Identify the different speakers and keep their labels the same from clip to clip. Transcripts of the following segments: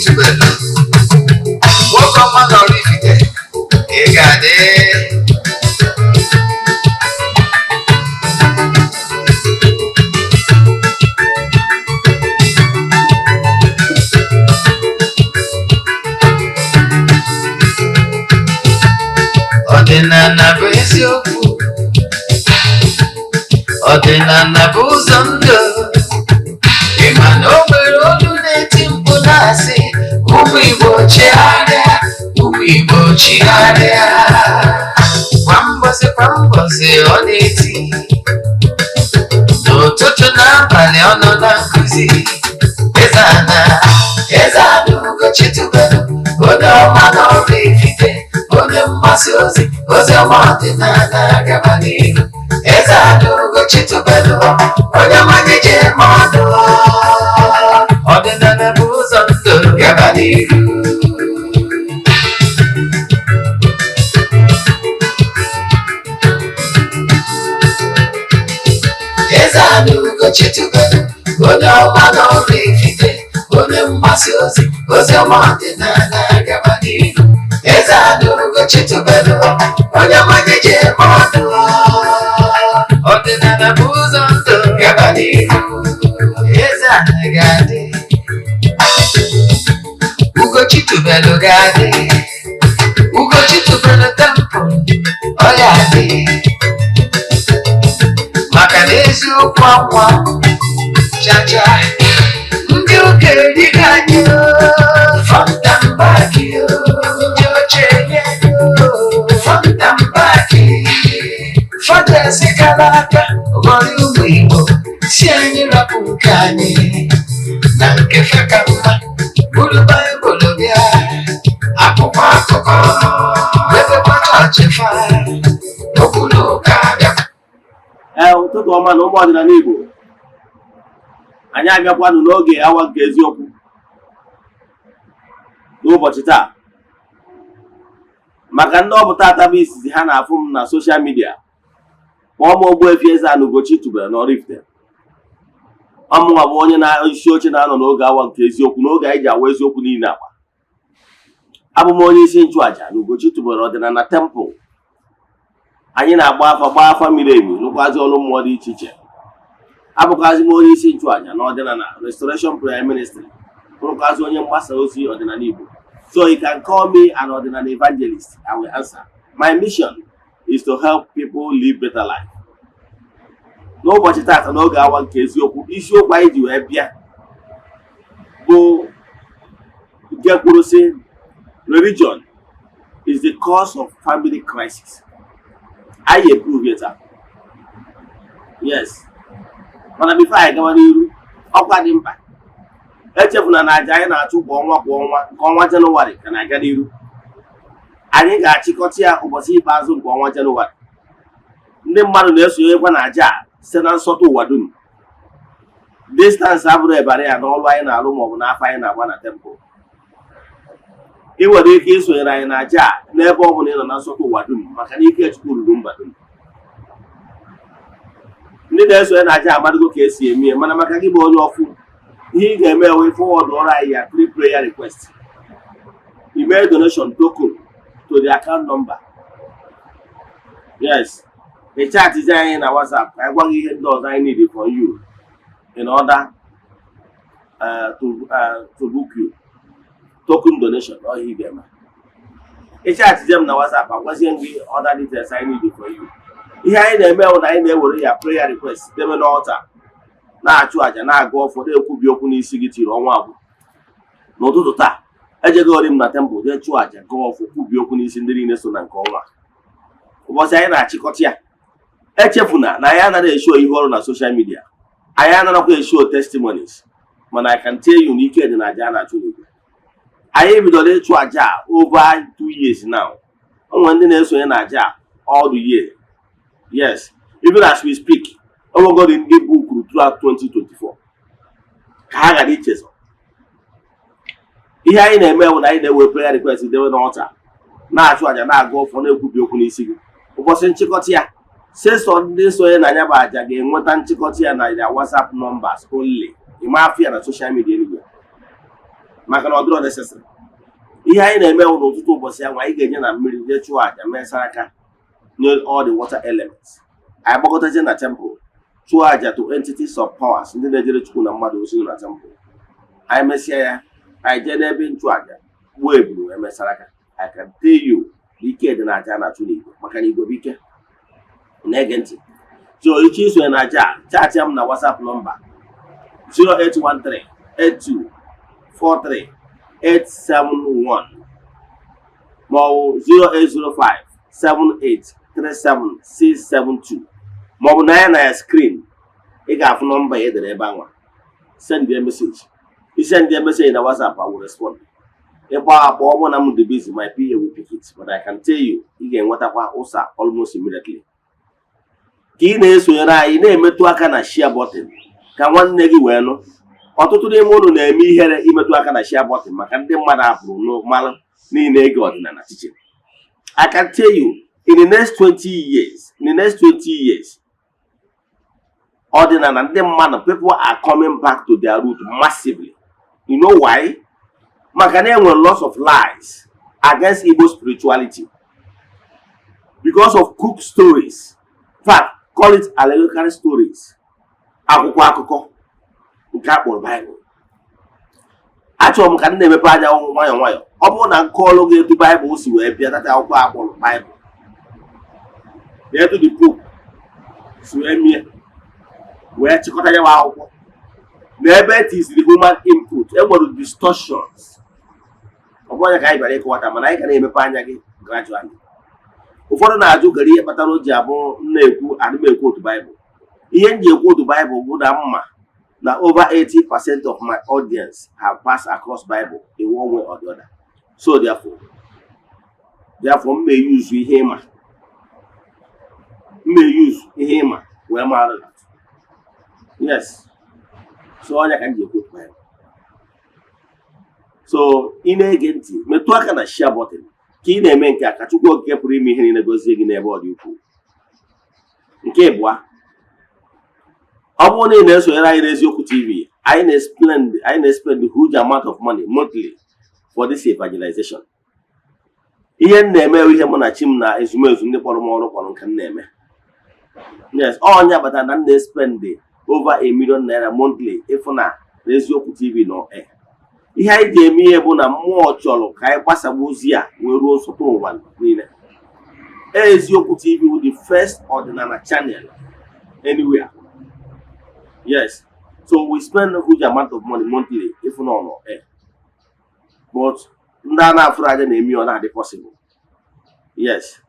Speaker 1: Tubelu, nwoke ọma na Oraifite, ị ga-adị. Ọdịnala bụ eziokwu, ọdịnala bụ ụzọ ndụ. Ị ma na o nwere olu na-eti mkpu na-asị, ụmụ Igbo chigharịa, ụmụ Igbo chigharịa. Kwa mbọsị kwa mbọsị ọ na-eti, n'ụtụtụ na abalị ọ nọ na nkụzi. Eze-Ana, Eze-Ana Ugochi Tubelu, onye ọma na Oraifite, onye mgbasa ozi ozi ọma ọdịnala, gaba n'ihu. Eze-Ana Ugochi Tubelu, onye ọma gị ji eme ọnụ. Ọdịnala bụ ụzọ ndụ, gaba n'ihu. Eze-Ana Ugochi Tubelu, onye ọma na Oraifite, onye mgbasa ozi ozi ọma ọdịnala, gaba n'ihu. Eze-Ana Ugochi Tubelu, onye ọma gị ji eme ọnụ. Ọdịnala bụ ụzọ ndụ, gaba n'ihu. Eze-Ana ga-adị, Ugochi Tubelu ga-adị, Ugochi Tubelu temple ọ ya adị, maka na eziokwu anwa chacha. Ndị ụka erigo anyị front and back, ndị ochie front and back. Fathers kara aka ghọrọ ụmụ Igbo, si anyị rapụ nke anyị na nke fe ka mma. Buru Baịbụl bịa, akwụkwọ akụkọ, mepekwa chọọchị fa, okwu na ụka bịa.
Speaker 2: Ee, ụtụtụ ọma na ụmụ ọdịnala Igbo. Anyị abịakwanụ n'oge awa nke eziokwu n'ụbọchị taa. Maka ndị ọ bụ tata bụ izizi ha na-afụ m na social media, kpọọ m Ogbuefi Eze-Ana Ugochi Tubelu na Oraifite. Ọmụnwa bụ onye na-isi oche na-anọ n'oge awa nke eziokwu, n'oge anyị ji awa eziokwu niile agba. Abụ m onye isi nchụaja na Ugochi Tubelu ọdịnala temple. Anyị na-agba afa, gbaa afa miri emi, rụkwazi ọrụ mmụọ dị iche iche. Abụkwazi m onye isi nchụaja na ọdịnala Restoration Prayer Ministry, bụrụkwazi onye mgbasa ozi ọdịnala Igbo. So you can call me an ọdịnala evangelist, I will answer. My mission is to help people live better life. N'ụbọchị taata, n'oge awa nke eziokwu, isiokwu anyị ji wee bịa bụ nke kwuru sị, "Religion is the cause of family crisis." Anyị eprove it taa. Yes, mana before anyị gawa n'iru, ọkwa dị mkpa, echefuna na aja anyị na-achụ kwa ọnwa kwa ọnwa, nke ọnwa Jenụwarị ka na-aga n'iru. Anyị ga-achịkọta ya ụbọchị ikpeazụ nke ọnwa Jenụwarị. Ndị mmadụ na-esonyekwa na aja a site na nsọtụ ụwa dum. Distance abụrụ ebara ya n'ọrụ anyị na-arụ maọbụ n'afọ anyị na-agba na temple. Ị nwere ike isonyere anyị na aja a n'ebe ọ bụla ị nọ na nsọtụ ụwa dum, maka na ike Chukwu ruru mba dum. Ndị na-esonye na aja amadogo ka esi eme ya, mana maka gị bụ onye ọfụ, ihe ị ga-eme wee forward ọrụ anyị ya three prayer request, email donation token to the account number. Yes, ị chatizi anyị na WhatsApp ka anyị gwa gị ihe ndị ọzọ anyị need from you in order to book you token donation. Ọ ihe ị ga-eme, ị chatizie m na WhatsApp, agwazie m gị other details I need for you. Ihe anyị na-eme bụ na anyị na-ewere ya prayer request debe n'altar, na-achụ àjà, na-agụ ọfọ, na-ekwubi okwu n'isi gị tiri ọnwa agwụ. N'ụtụtụ taa, ejegori m na temple jee chụọ àjà, gụọ ọfọ, kwubi okwu n'isi ndị niile so na nke ọnwa. Ụbọchị anyị na-achịkọta ya, echefuna na anyị anaghị eshow ihe ọrụ na social media, anyị anaghịkwa eshow testimonies, mana I can tell you na ike dị na àjà a na-achụ n'igwe. Anyị bidoro ịchụ àjà a over 2 years now. O nwere ndị na-esonye na àjà a all the year. Yes, even as we speak, o nwegori ndị bookuru throughout 2024 ka ha ghara ichezọ. Ihe anyị na-eme bụ na anyị na-ewe prayer request dewe n'altar, na-achụ àjà, na-agụ ọfọ, na-ekwubi okwu n'isi gị. Ụbọchị nchịkọta ya, sesọ ndị sonye na ya bụ àjà ga-enweta nchịkọta ya na ya WhatsApp numbers only. Ịma afọ ya na social media anywhere. Maka na ọ dịrọ necessary. Ihe anyị na-eme bụ n'ụtụtụ ụbọchị ahụ, anyị ga-eje na mmiri jee chụọ àjà, mee saraka nye all the water elements. Anyị gbakọtazie na temple, chụọ àjà to entities of powers, ndị na-ejere Chukwu na mmadụ ozi na temple. Anyị mesịa ya, anyị jee n'ebe nchụàjà, gbuo ebulu wee mee saraka. I can tell you na ike dị na aja a na-achụ n'igwe, maka na igwe bụ ike. Ị na-ege ntị? So ịchọ isonye na aja a, chat m na WhatsApp nọmba 0813 82 43 871 maọbụ 0805 78 37 672, maọbụ na ya na ya screen ị ga-afụ nọmba ya edere ebe anwa. Send a message. I send a message na WhatsApp, I will respond. Ịgba akpọ, ọ bụrụ na m dị busy, my PA will pick it, but I can tell you, ị ga-enwetakwa ụsa almost immediately. Ka ị na-esonyere anyị, na-emetụ aka na share button ka nwanne gị wee nụ. Ọtụtụ n'ime unu na-eme ihere imetụ aka na share button, maka ndị mmadụ apụrụ malụ niile ege ọdịnala teaching. I can tell you, in the next 20 years, in the next 20 years, ọdịnala ndị mmadụ, people are coming back to their root massively. You know why? Maka na enwere lots of lies against Igbo spirituality because of cook stories. In fact, call it allegorical stories, akwụkwọ akụkọ nke a kpọrọ Bible. Achọrọ m ka m na-emepe anya nwayọọ nwayọọ. Ọ bụrụ na nke ọlụ gị, etu Baịbụl si wee bịa tata, akwụkwọ a kpọrọ Baịbụl na etu the Pope si wee mie wee chịkọta ya bụ akwụkwọ, na ebe etiziri human input, enwere distortions. Ọ bụrụ ya ka anyị bịara ịkọwata, mana anyị ga na-emepe anya gị gradually. Ụfọdụ na-ajụ kere ihe kpatara o ji abụ m na-ekwu, adị m ekwu otu Baịbụl. Ihe m ji ekwu otu Baịbụl bụ na mma na over 80% of my audience have passed across Bible in one way or the other. So therefore m may use ihe ịma, m may use ihe ịma wee mara that. Yes, so ọnya ka m ji ekwu otu Bible. So ị na-ege ntị, metụ aka na share button. Ka ị na-eme nke a, ka Chukwu Okike pụrụ ime ihe niile gozie gị n'ebe ọ dị ukwuu. Nke ịbụa, ọ bụrụ na ị na-esonyere anyị n'Eziokwu TV, anyị na-spend huge amount of money monthly for this evangelization. Ihe m na-eme bụ ihe mụ na chi m na ezumezu ndị kpọrọ m ọrụ kpọrọ nke m na-eme. Yes, ọnya batara na m na-spend over ₦1 million monthly ịfụ na n'Eziokwu TV nọ air. Ihe anyị ji eme ihe bụ na mmụọ chọrọ ka anyị gbasagbu ozi a wee ruo nsọtụ ụwa niile. Eziokwu TV bụ the first ọdịnala channel anywhere. Yes, so we spend a huge amount of money monthly ịfụ na ọ nọ air, but ndị a na-afụrụ anya na-eme ọ na-adị possible. Yes,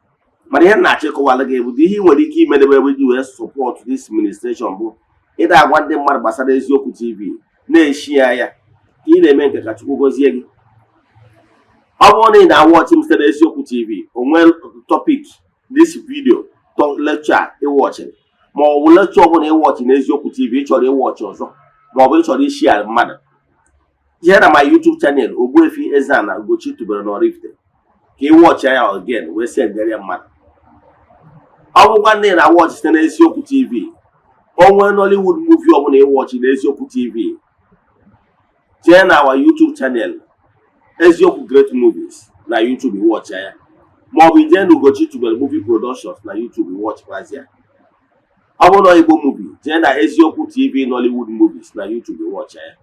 Speaker 2: mana ihe m na-achọ ịkọwala gị bụ ihe ị nwere ike imedebe ebe iji wee support this ministration bụ ịda agwa ndị mmadụ gbasara Eziokwu TV, na-eshi ya ya. Ka ị na-eme nke, ka Chukwu gọzie gị. Ọ bụrụ na ị na-awatch m site n'Eziokwu TV, o nwee topic this video lecture ịwatchịrị, ma ọ bụ lecture ọbụla ịwatch n'Eziokwu TV, ị chọrọ ịwatch ọzọ, ma ọ bụ ị chọrọ ishare mmadụ, jee na my YouTube channel, Ogbuefi Eze-Ana Ugochi tubelu na Oraifite, ka ị watch ya again wee sendere ya mmadụ. Ọ bụkwa ndị na-awatch site n'Eziokwu TV, o nwee Nollywood movie ọbụla ịwatch n'Eziokwu TV, jee na our YouTube channel, Eziokwu Great Movies na YouTube, ịwatch ya, maọbụ ijee na Ugochi tubelu Movie Productions na YouTube, ịwatchikwazi ya. Ọ bụrụ na Igbo movie, jee na Eziokwu TV Nollywood Movies na YouTube, ịwatch ya.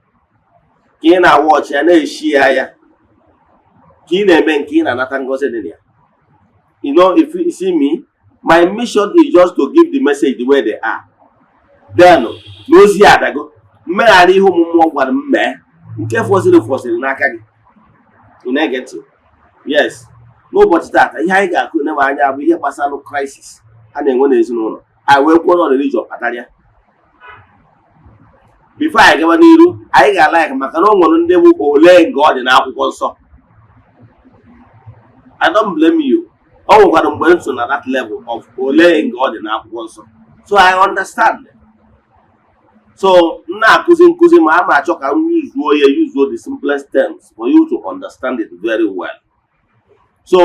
Speaker 2: Ka ị na-awatch ya, na-eshi ya ya, ka ị na-eme nke ị na-anata ngozi dị na ya. You know, if you see me, my mission is just to give the message the way they are. Then n'ozi adago mmegharị ihe ụmụ mmụọ gwara m mee, nke fọsịrị fọsịrị n'aka gị. Ị na-ege ntị? Yes, n'ụbọchị taata, ihe anyị ga-akụ nebe anya bụ ihe gbasara crisis a na-enwe n'ezinụlọ. Anyị wee kwuo na religion kpatara ya. Before anyị gaba n'iru, anyị ga-alike, maka na o nwere ndị bụ ole nke ọ dị n'akwụkwọ nsọ. I don't blame you. O nwekwara mgbe m so na that level of ole nke ọ dị n'akwụkwọ nsọ, so I understand. So m na-akụzi nkụzi, ma a ma achọ ka m yuzuo ya, yuzuo the simplest terms for you to understand it very well. So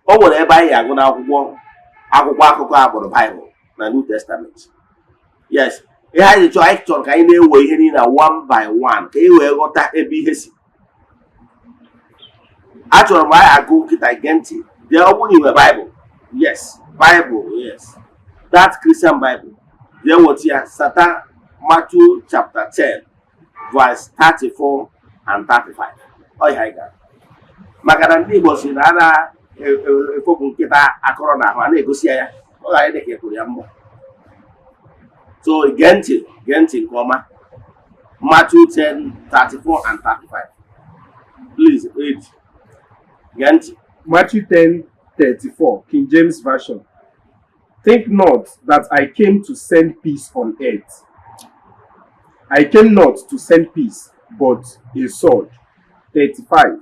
Speaker 2: o nwere ebe anyị agụ n'akwụkwọ, akwụkwọ akụkọ a kpọrọ Bible na New Testament. Yes, ihe anyị chọrọ, anyị chọrọ ka anyị na-ewe ihe niile one by one ka ị wee ghọta ebe ihe si. Achọrọ m anyị agụ nkịta. Gee ntị. Dee, ọ bụrụ na ị nwere Bible, yes, Bible, yes, that Christian Bible, jee weta ya. Sata Matthew chapter 10 verse 34 and 35. Ọ ihe anyị gara, maka na ndị Igbo si na a na-efopụ nkịta akọrọ n'ahụ, a na-egosi ya ya, ọ ghara ịdị ka ị pụrụ ya mmụọ. So gee ntị, gee ntị nke ọma. Matthew 10 34 and 35. Please read. Gee ntị.
Speaker 3: Matthew 10:34, King James Version. Think not that I came to send peace on earth. I came not to send peace, but a sword. 35.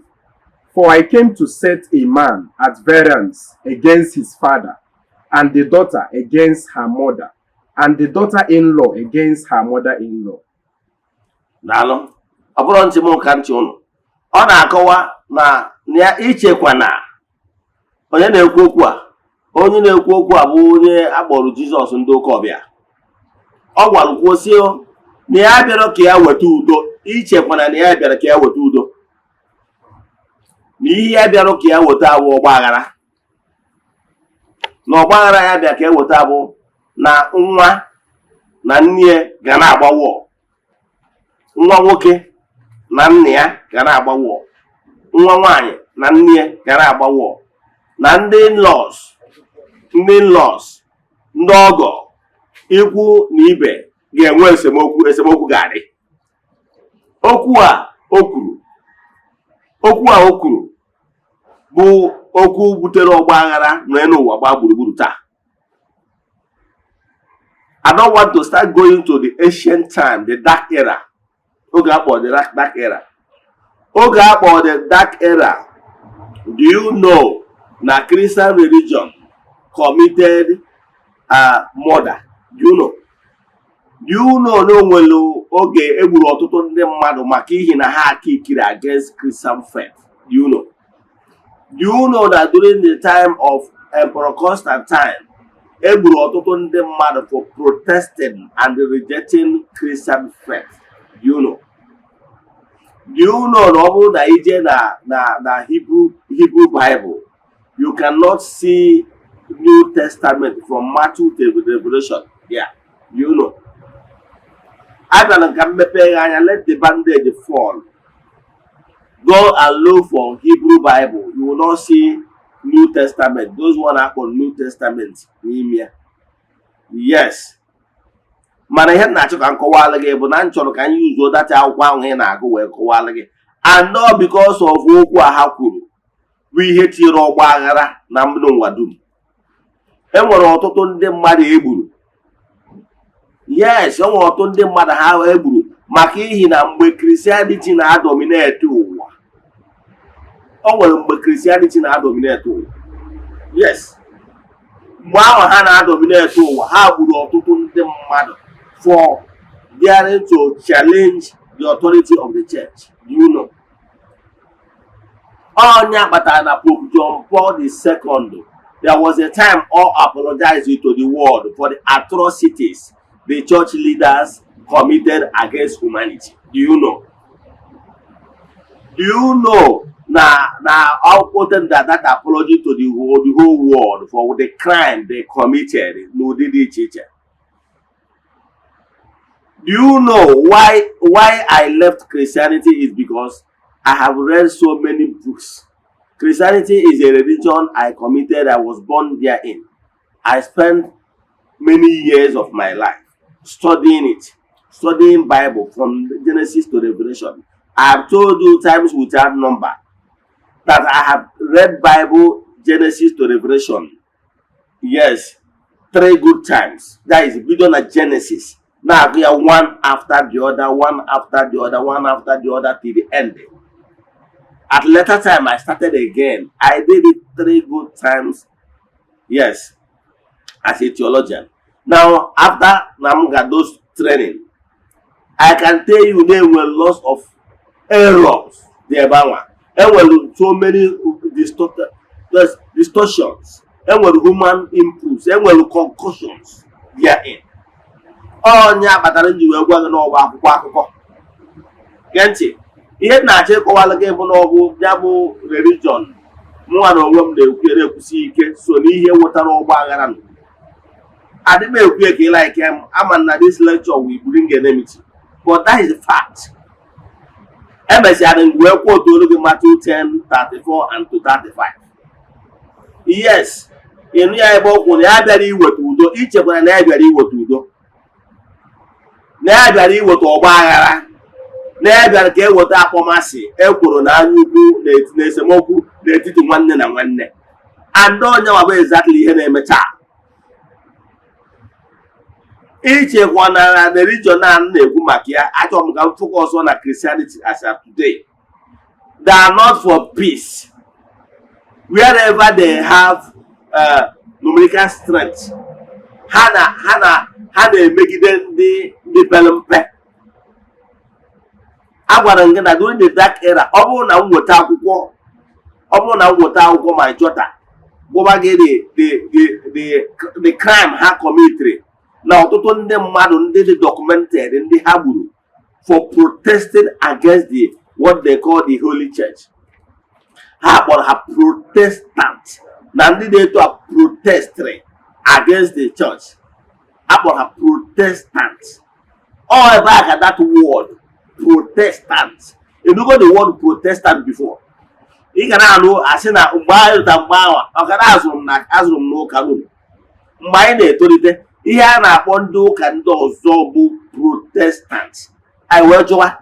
Speaker 3: For I came to set a man at variance against his father, and the daughter against her mother, and the daughter-in-law against her mother-in-law.
Speaker 2: Daalụ. Ọ bụrụ ntị m ka ntị ụnụ, ọ na-akọwa na ya ichekwa na onye na-ekwu okwu a, onye na-ekwu okwu a bụ onye akpọrọ Jizọs ndị ụka ọbịa. Ọ gwara kwuo sị na ya bịara ka ya weta udo. Ichekwana na ya bịara ka ya weta udo, na ihe ya bịara ka ya weta abụ ọgba aghara, na ọgba aghara ya bịa ka ya weta bụ na nwa na nne ga na-agba wọọ, nwa nwoke na nna ya ga na-agba wọọ, nwa nwaanyị na nne ya ga na-agba wọọ, na ndị in-laws, ndị in-laws, ndị ọgọ, ikwu na ibe ga-enwe esemokwu. Esemokwu ga-adị. Okwu a o kwuru, okwu a o kwuru bụ okwu butere ọgba aghara n'elu ụwa gbaa gburugburu taa. I don't want to start going to the ancient time, the dark era. Oge akpọ the dark era. Oge akpọ the dark era, do you know na Christian religion committed murder? Do you know? Do you know na o nwere oge egburu ọtụtụ ndị mmadụ maka ihi na ha kickiri against Christian faith? Do you know? Do you know that during the time of Emperor Constantine, egburu ọtụtụ ndị mmadụ for protesting and rejecting Christian faith? Do you know? Do you know na ọ bụrụ na ije na Hebrew Bible, you cannot see New Testament from Matthew to Revelation? Yeah, you know. Abịara ka m mepee gị anya. Let the bandage fall. Go and look for Hebrew Bible. You will not see New Testament, those one akpọ New Testament n'ime ya. Yes, mana ihe m na-achọ ka m kọwalụ gị bụ na m chọrọ ka m yuzuo data akwụkwọ ahụ ị na-agụ wee kọwalụ gị. And not because of okwu a ha kwuru bụ ihe tinyere ọgba aghara na mbido ụwa dum. E nwere ọtụtụ ndị mmadụ egburu. Yes, e nwere ọtụtụ ndị mmadụ ha egburu maka ihi na mgbe Christianity na-adominate ụwa, o nwere mgbe Christianity na-adominate ụwa. Yes, mgbe ahụ ha na-adominate ụwa, ha gburu ọtụtụ ndị mmadụ for daring to challenge the authority of the church. Do you know? Ọnya kpatara na Pope John Paul II, there was a time all apologized to the world for the atrocities the church leaders committed against humanity. Do you know? Do you know na quoted that apology to the whole world for the crime they committed n'ụdị dị iche iche? Do you know why I left Christianity? Is because I have read so many books. Christianity is a religion I committed. I was born therein. I spent many years of my life studying it, studying Bible from Genesis to Revelation. I have told you times without number that I have read Bible Genesis to Revelation. Yes, three good times. That is bido na Genesis. Now we are one after the other, one after the other, one after the other till the end. At later time, I started again. I did it three good times. Yes, as a theologian. Now, after na m got those training, I can tell you there were lots of errors there ebe anwa. Enwere so many distortions. Enwere human inputs. Enwere concussions therein. Ọnya kpatara m ji wee gwa gị n'ọgba akwụkwọ akụkọ. Gee ntị. Ihe m na-achọ ịkọwalụ gị bụ na ọ bụ ya bụ religion mụnwa na onwe m na-ekwu, na-ekwusi ike, so n'ihe wetara ọgba aghara nọ. Adị m ekwu ka ị like m ama na this lecture will bring enmity, but that is the fact. Emesịara m wee quote olu gị Matthew 10 34 and to 35. Yes, ịnụ ya ebe ọ kwuru na ya bịara iweta udo. Ichekwara na ya bịara iweta udo, na ya bịara iweta ọgba aghara, na ya bịara ka eweta akpọmasị, ekworo na anya ukwu na esemokwu n'etiti nwanne na nwanne. And onye nwa bụ exactly ihe na-eme taa. Ichekwa na religion a na-ekwu maka ya, achọrọ m ka m focus na Christianity as of today. They are not for peace. Wherever they have numerical strength, ha na-emegide ndị pere mpe. Agwara m gị na during the dark era, ọ bụrụ na m nweta akwụkwọ ma jọta gwụba gị the crime ha committed na ọtụtụ ndị mmadụ, ndị dị documented, ndị ha gburu for protesting against the what they call the Holy Church. Ha kpọrọ ha Protestant, na ndị na-eto a protestri against the church, akpọrọ ha Protestant. Ọ ebe a ka that word Protestant, enugo the word Protestant before? Ị ga na-anụ asị na mgbe anyị rụta mgbe ahụ ọkara azụrụ m n'ụka Rom. Mgbe anyị na-etolite, ihe a na-akpọ ndị ụka ndị ọzọ bụ Protestant. Anyị wee jụwa,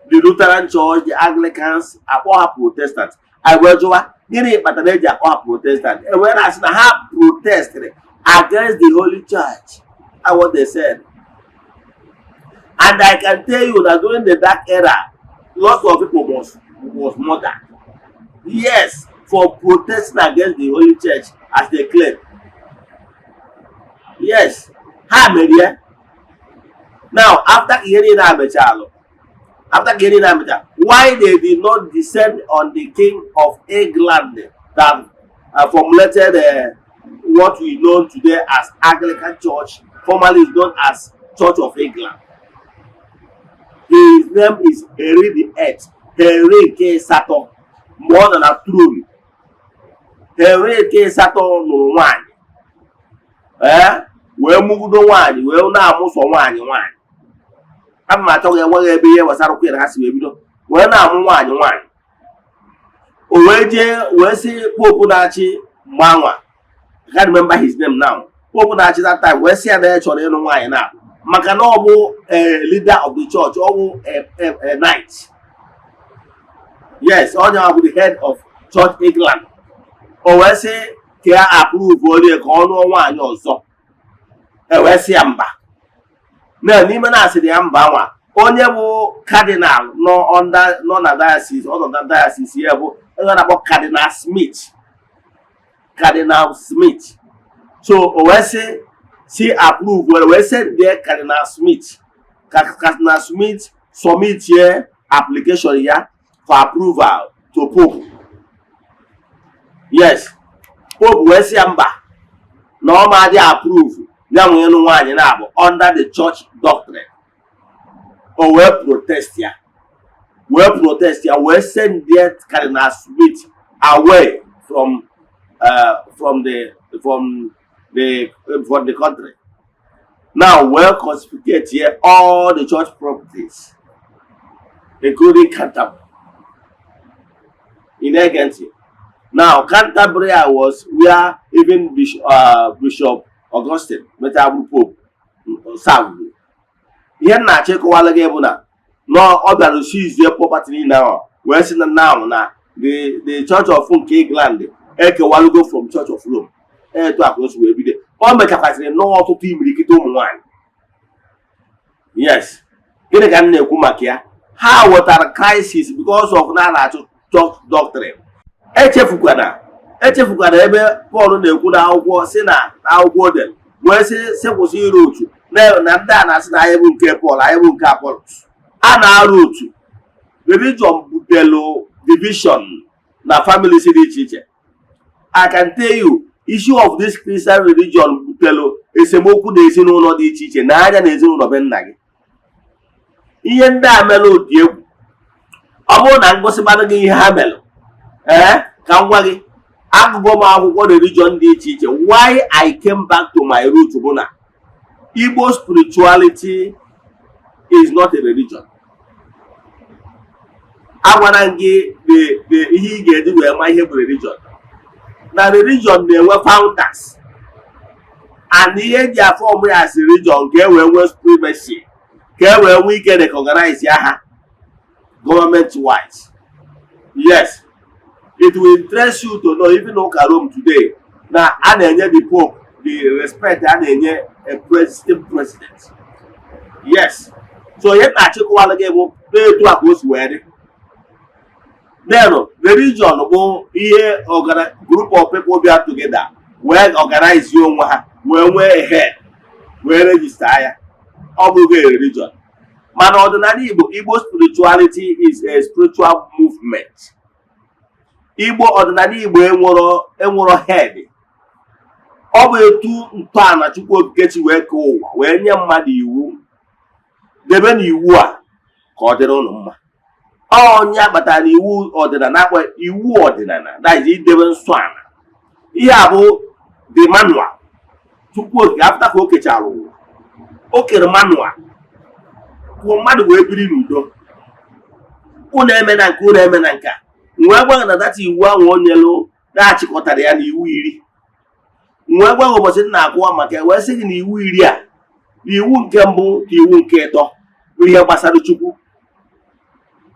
Speaker 2: the Lutheran Church, the Anglicans, akpọ ha Protestant. Anyị wee jụwa, gịnị kpatara eji akpọ ha Protestant? E wee na-asị na ha protested against the Holy Church and what they said. And I can tell you that during the dark era, lots of people was murdered, yes, for protesting against the Holy Church as they claim. Yes, ha mere ya. Now, after ihe niile a mechalụ, after ihe niile a mechara, why they did not descend on the king of England that formulated what we know today as Anglican Church, formerly is known as Church of England? His name is Henry the Eighth, Henry nke asatọ. Mgbe ọ nọ na throne, Henry nke asatọ nụrụ nwaanyị, ee, wee mụgido nwaanyị, wee na-amụsọ nwaanyị nwaanyị. Ana m achọghị enweghị ebe ihe gbasara queen ha si wee bido wee na-amụ nwaanyị nwaanyị. O wee jee wee sị pope na-achị mgbe anwa, I can't remember his name now, pope na-achị that time, wee sị ya na ya chọrọ ịnụ nwaanyị na maka na ọ bụ a leader of the church, ọ bụ a knight. Yes, onye ọ bụ the head of Church England. O wee sị ka ya approve onye ka ọ nụọ nwaanyị ọzọ. E wee sị ya mba. Na n'ime na asịrị ya mba nwa, onye bụ cardinal nọ under, nọ na diocese, ọ nọ na diocese ya, bụ onye a na-akpọ Cardinal Smith, Cardinal Smith. So o wee sị si approve, wee send there Cardinal Smith ka Cardinal Smith submit ye application ya for approval to Pope. Yes, Pope wee sị ya mba, na ọ ma dị approve ya nwee ịnụ nwaanyị na-abụ under the church doctrine. O wee protest ya, wee protest ya, wee send there Cardinal Smith away from the country. Now wee confiscate here all the church properties, including Canterbury. Ị na-ege ntị? Now, Canterbury was where even Bishop Augustine mechara bụrụ Pope served. Ihe m na-achọ ịkọwala gị bụ na ọ bịara seizie property niile ahụ, wee sị na now na the Church of nke England ekewalugo from Church of Rome. Etu a ka o si wee bido. O mechakwasịrị nnọọ ọtụtụ imirikiti ụmụ nwanyị. Yes, gịnị ka m na-ekwu maka ya? Ha wetara crisis because of na a na-achụ church doctrine. Echefukwana ebe Pọl na-ekwu n'akwụkwọ si na akwụkwọ odel wee sị kwụsị iru otu na ndị a na-asị na anyị bụ nke Pọl, anyị bụ nke Apolos. A na-arụ otu religion butelu division na families dị iche iche. I can tell you, issue of this Christian religion butelu esemokwu na ezinụlọ dị iche iche, na anya na ezinụlọ be nna gị. Ihe ndị a mere dị egwu. Ọ bụrụ na ngosịkwanụ gị ihe ha mere, ee, ka m gwa gị, agụgụ m akwụkwọ religion dị iche iche. Why I came back to my root bụ na Igbo spirituality is not a religion. Agwara m gị the ihe ị ga-eji wee ma ihe bụ religion, na religion na-enwe founders and ihe eji a-form ya as religion ka e wee nwee supremacy, ka e wee nwee ike recognize ya ha government wise. Yes, it will interest you to know, even ụka Rome today, na a na-enye the Pope the respect a na-enye a president. Yes, so ihe na-achịkọwala gị bụ etu a ka o si wee dị. Then religion bụ ihe group of people bịa together wee organize onwe ha, wee nwee a head, wee register ya. Ọ bụghị religion. Mana ọdịnala Igbo, Igbo spirituality is a spiritual movement. Igbo, ọdịnala Igbo enwero head. Ọ bụ etu ntọala Chukwu Okike chi wee kee ụwa, wee nye mmadụ iwu, debe na iwu a ka ọ dịrị ụnụ mma. Onye akpatara na iwu ọdịnala akpọ iwu ọdịnala, that is, idebe nsọ ala. Ihe a bụ the manual Chukwu Okike, after ka o kechara ụwa, o kere manual kwuo mmadụ wee biri n'udo. Unu eme na nke, unu eme na nke a. Wee gwa gị na data iwu ahụ o nyelu na-achịkọtara ya na iwu 10. Wee gwa gị ụbọchị m na-akụwa maka ya, wee sị gị na iwu 10 a, na iwu nke mbụ na iwu nke ịtọ bụ ihe gbasara Chukwu,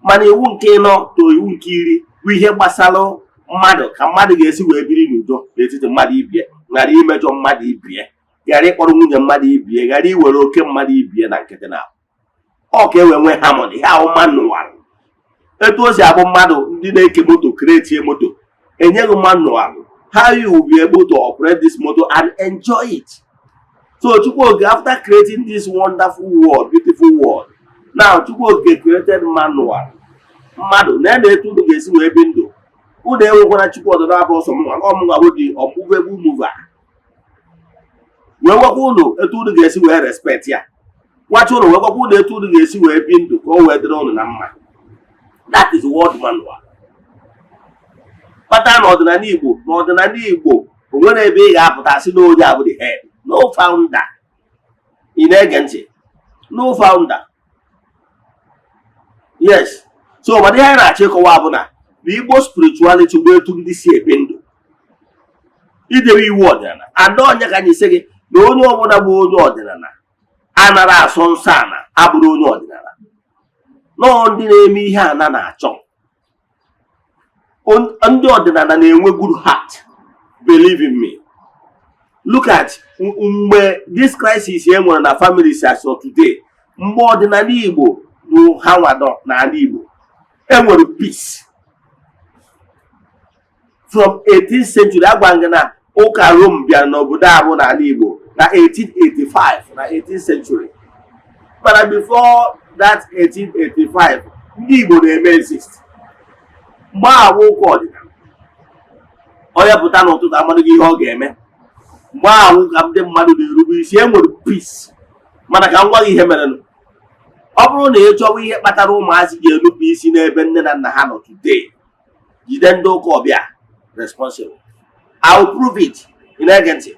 Speaker 2: mana iwu nke ịnọ to iwu nke 10 bụ ihe gbasara mmadụ, ka mmadụ ga-esi wee biri n'udo n'etiti mmadụ ibie, ghara imejọ mmadụ ibie, ghara ịkpọrọ nwunye mmadụ ibie, ghara iwere oke mmadụ ibie na nkịtị na ọ ka e wee nwee harmony. Ihe ahụ manual, etu o si abụ mmadụ ndị na-eke moto, create moto, enyeghị manual how you will be able to operate this motor and enjoy it. So Chukwu Okike, after creating this wonderful world, beautiful world, now Chukwu Okike created manual mmadụ na na etu unu ga-esi wee bi ndụ. Unu enwekwana Chukwu ọdịna abụ ọsọ mụnwa ọmụnwa bụ the unmovable mover, wee gwakwa unu etu unu ga-esi wee respect ya, gwacha unu, wee gwakwa unu etu unu ga-esi wee bi ndụ ka o wee dịrị unu na mma. That is world manual. Kpata na ọdịnala Igbo, na ọdịnala Igbo, o nwere ebe ị ga-apụta sị na onye abụ the head. No founder. Ị na-ege ntị? No founder. Yes, so mana ihe anyị na-achọ ịkọwa bụ na the Igbo spirituality bụ etu ndị si ebi ndụ, idebe iwu ọdịnala. Ada onye ka anyị sị gị na onye ọbụla bụ onye ọdịnala anara asọ nsọ ana abụrụ onye ọdịnala. Nọọ ndị na-eme ihe ana na-achọ. Ndị ọdịnala na-enwe good heart, believe in me. Look at mgbe this crisis e nwere na families as of today. Mgbe ọdịnala Igbo bụ ha nwado n'ala Igbo, enwere peace from 18th century. Agwa gị na ụka Rome bịara n'obodo a bụ n'ala Igbo na 1885, na 18th century. Mana before that 1885, ndị Igbo na-eme exist. Mgbe ahụ ụka ọdịnala, onye pụta n'ụtụtụ amadịghị ihe ọ ga-eme. Mgbe ahụ ka ndị mmadụ na-erube isi, e nwere peace. Mana ka m gwa gị ihe merenụ. Ọ bụrụ na ị chọwa ihe kpatara ụmụazị ga-enupụ isi n'ebe nne na nna ha nọ today, jide ndị ụka ọbịa responsible. I will prove it. Ị na-ege ntị?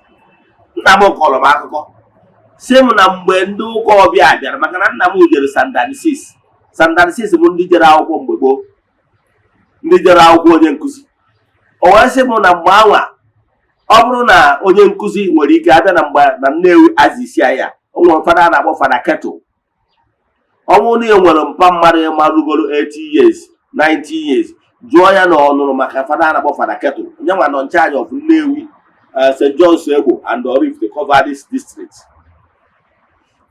Speaker 2: Nna m kọrọ m akụkọ, si m na mgbe ndị ụka ọbịa bịara, maka na nna m jere Standard 6. Standard 6 bụ ndị jere akwụkwọ mgbe gboo, ndị jere akwụkwọ onye nkụzi. O wee sị m na mgbe anwa, ọ bụrụ na onye nkụzi nwere ike abịa na mgbe na Nnewi azisi ya, o nwere fada a na-akpọ Fada Kettle. Ọ bụrụ na e nwere mpa mmadụ marugoro 80 years, 90 years, jụọ ya na ọ nụrụ maka fada a na-akpọ Fada Kettle, onye nwa nọ in charge of Nnewi, St. John's Egbo and Oraifite, cover this district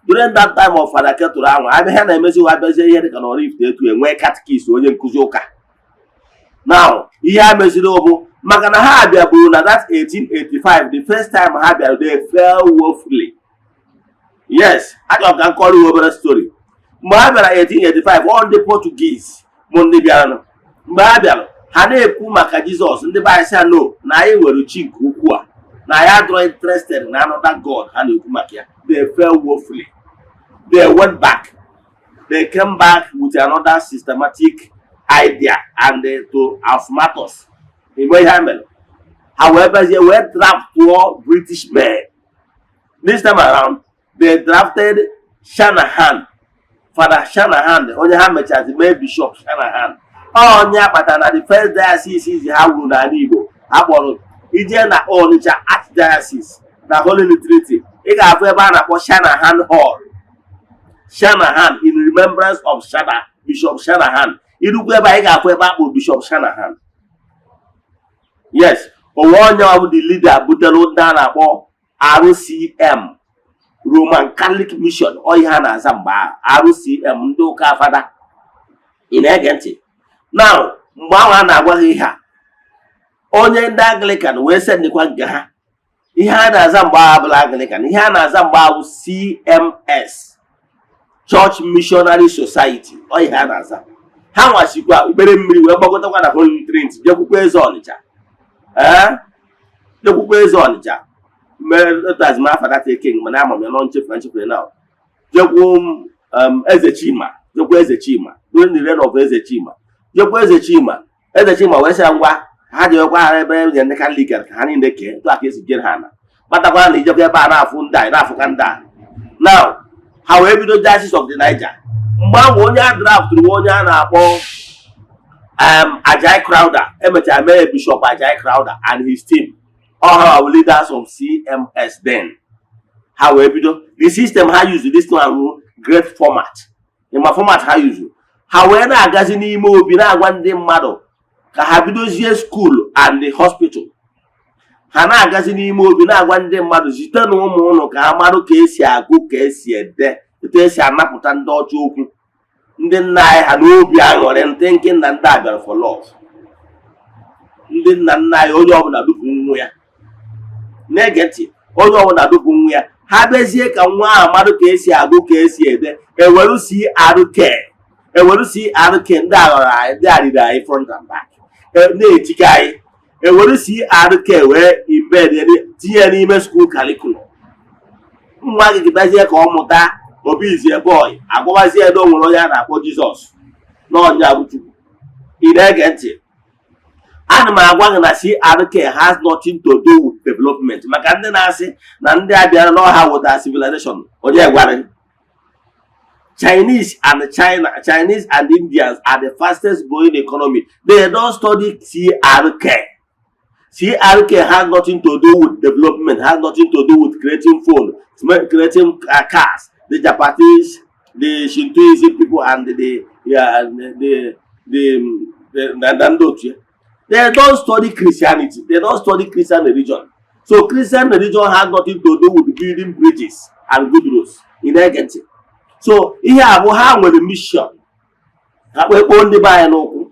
Speaker 2: during that time of Fada Kettle ahụ. Abịa ha na-emezi, abịazie ihe dịka na Oraifite etu enwee catechist, onye nkụzi ụka. Now ihe ha meziri bụ maka na ha bịaburu na that 1885, the first time ha bịara, they fell woefully. Yes, achọrọ ka m kọrọ you obere story. Mgbe ha bịara 1885, ọ ndị Portuguese bụ ndị bịaranụ. Mgbe ha bịara, ha na-ekwu maka Jizọs. Ndị be anyị sị no, na anyị nwere chi nke ukwuu a, na anyị adịrọ interested na another God ha na-ekwu maka ya. They fell woefully. They went back. They came back with another systematic idea and to outsmart us. Igbe ihe ha mere, ha wee bịazie wee draftụọ British men. This time around, they drafted Shanahan, Father Shanahan, onye ha mechazi mee Bishop Shanahan. Onye akpatara na the first diocese izi ha wuru n'ala Igbo ha kpọrọ ije na Onitsha Archdiocese na Holy Trinity, ị ga-afụ ebe a na-akpọ Shanahan Hall, Shanahan, in remembrance of Shana, Bishop Shanahan. Irukwu ebe a, ị ga-afụ ebe a kpọrọ Bishop Shanahan. Yes, onwe onye ọ bụ the leader butere ndị a na-akpọ RCM, Roman Catholic Mission. Ọ ihe ha na-aza mgbe ahụ, RCM, ndị ụka fada. Ị na-ege ntị now? Mgbe ahụ a na-agwa gị ihe a, onye ndị Anglican wee sendịkwa nke ha. Ihe a na-aza mgbe ahụ abụla Anglican, ihe a na-aza mgbe ahụ CMS, Church Missionary Society. Ọ ihe a na-aza. Ha nwasikwa ikpere mmiri wee gbagotakwa na Holy Trinity, jekwukwa eze Ọnịcha, ee, jekwukwa eze Ọnịcha mee afa that king, mana ama m ya nọ nchefu na nchefu na jekwu eze Chima, jekwu eze Chima during the reign of eze Chima, jekwu eze Chima. Eze Chima wee sị ya ngwa, ha jewekwa ha ebe e ndị Katọlik ka ha niile kee etu a ka esi jere ha na kpatakwa na ijekwa ebe a na-afụ ndị a na-afụka ndị a. Now ha wee bido Diocese of the Niger. Mgbe ahụ onye a draftụrụ, onye a na-akpọ Ajayi Crowther, emechara mee Bishop Ajayi Crowther and his team, all ha were leaders of CMS then. Ha wee bido the system ha use, this one rụ great format. Ịma format ha use? Ha wee na-agazi n'ime obi na-agwa ndị mmadụ ka ha bidozie school and the hospital. Ha na-agazi n'ime obi na-agwa ndị mmadụ, zite na ụmụ ụnụ ka ha marụ ka esi agụ, ka esi ede, etu esi anapụta ndị ọcha okwu. Ndị nna anyị ha n'obi aṅụrị, ndị nke nna, ndị a bịara for love. Ndị nna nna anyị, onye ọbụla dupu nwa ya, na-ege ntị, onye ọbụla dupu nwa ya, ha bịazie ka nwa ahụ marụ ka esi agụ, ka esi ede. Eweru CRK, eweru CRK, ndị a ghọrọ anyị, ndị a riri anyị front and back, na-etike anyị. Eweru CRK wee embed, tinye ya n'ime school curriculum. Nwa gị bịazie ka ọ mụta obi izie boy, agwabazie na o nwere onye a na-akpọ Jizọs na ọnya bụ Chukwu. Ị na-ege ntị? Ana m agwa gị na CRK has nothing to do with development. Maka ndị na-asị na ndị a bịara n'ọha weta civilization, onye gwara gị? Chinese and China, Chinese and Indians are the fastest growing economy. They don't study CRK. CRK has nothing to do with development, has nothing to do with creating phone, creating cars. The Japanese, the Shintoism people, and the yeah, the ndị otu ya. They don't study Christianity. They don't study Christian religion. So Christian religion has nothing to do with building bridges and good roads. Ị na-ege ntị? So ihe a bụ ha nwere mission ha kpee kpoo ndị be anyị n'ụkwụ.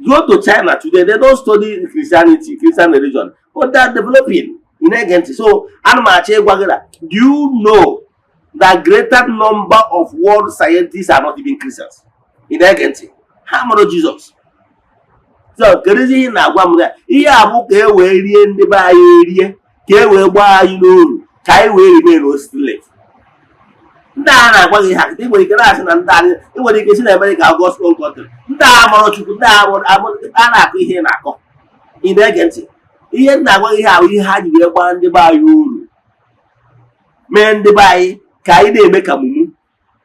Speaker 2: Go to China today, they don't study Christianity, Christian religion, but they are developing. Ị na-ege ntị? So ana m achọ ịgwa gị na, do you know that greater number of world scientists are not even Christians? Ị na-ege ntị? Ha mụrụ Jizọs. So kedụzi ihe ị na-agwa m? Ya ihe a bụ ka e wee rie ndị be anyị erie, ka e wee gbaa anyị n'oru, ka anyị wee remain slave. Ndị a na-agwa gị ha, ị nwere ike na-asị na ndị a, ị nwere ike si na America, God's own country, ndị a mụrụ Chukwu, ndị a mụrụ a na-akọ ihe ị na-akọ. Ị na-ege ntị? Ihe m na-agwa gị, ihe ahụ ihe ha ji wee gbaa ndị be anyị uru, mee ndị be anyị ka anyị na-eme ka mumu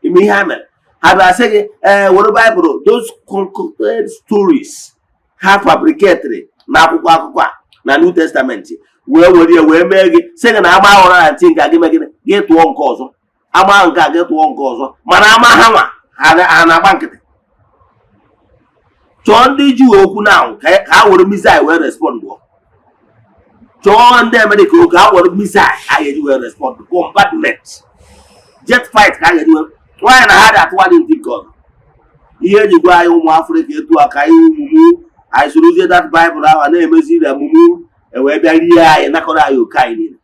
Speaker 2: ime ihe ha mere. Ha bịa sị gị, ee, were Baịbụl, those concocted stories ha fabricatịrị na akwụkwọ akụkọ a na New Testament, wee were ya wee mee gị, sị gị na ama ụra na ntị nke a, gị mee gịnị? Gị tụọ nke ọzọ, ama nke a, gị tụọ nke ọzọ. Mana ama ha nwa ha na-agba nkịtị. Chọọ ndị Juu okwu na ka ha were missile wee respond. Chọọ ndị Amerịka okwu, ha were missile a ga-eji wee respond, bombardment, jet fight ka a ga-eji wee nwaanyị na ha dị atụwadị ntị nke ọzọ. Ihe eji gwa anyị ụmụ Afrịka etu a ka anyị mumu, anyị sorozie that Bible ahụ a na-emezi na mumu, ewee bịa rie anyị, nakọrọ anyị oke anyị niile.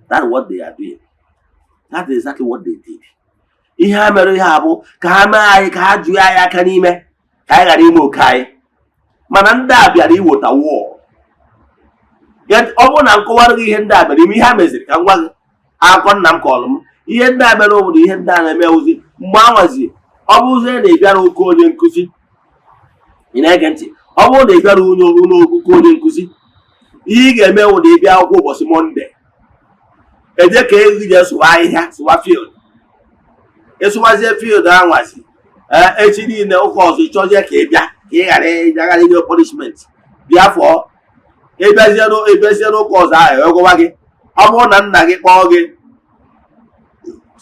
Speaker 2: That's what they are doing. That is exactly what they did. Ihe ha mere, ihe a bụ ka ha mee anyị, ka ha jụọ anyị aka n'ime, ka anyị ghara ime oke anyị. Mana ndị a bịara iweta war. Ọ bụrụ na nkọwara gị ihe ndị a bịara ime, ihe ha meziri, ka m gwa gị akụkọ nna m kọrọ m. Ihe ndị a mere obodo, ihe ndị a na-eme ozi mgbe anwazi Ọ bụrụzie na ị bịara ụka onye nkụzi, ị na-ege ntị, ọ bụrụ na ị bịara ụlọ ụka onye nkụzi, ihe ị ga-eme wụ na ị bịa akwụkwọ ụbọchị Monday, eje ka ego je sụwa ahịhịa, sụwa field. Ịsụwazie field anwazi, ee, echi niile ụka ọzọ ịchọzie ka ị bịa, ka ị ghara ịgaghara inye punishment. Bịa fọọ, ịbịazie n'ụka ọzọ ahụ, egwụwa gị. Ọ bụrụ na nna gị kpọọ gị,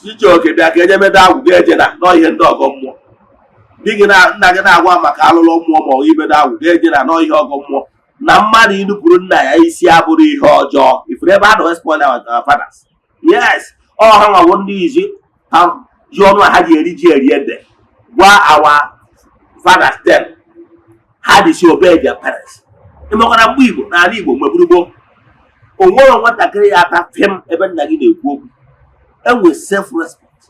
Speaker 2: Chijioke, bịa ka eje medo agwụ gị, eje na nọ ihe ndị ọgọ mmụọ. Di gị na nna gị na-agwa maka alụlụ mmụọ ma ọ imedo agwụ gị, eje na nọ ihe ọgọ mmụọ. Na mmadụ inupụrụ nna ya isi abụrụ ihe ọjọọ. Ifuru ebe a na spoil our fathers? Yes, ọ ha nwawo ndị izi ha ji ọnụ ha ji eri ji eri ede gwa our fathers then ha disobey their parents. Ịmakwara mgbe Igbo, n'ala Igbo mgbe gburugburu, o nwere nwatakịrị ya ata fịm ebe nna gị na-ekwu okwu, enwe self respect.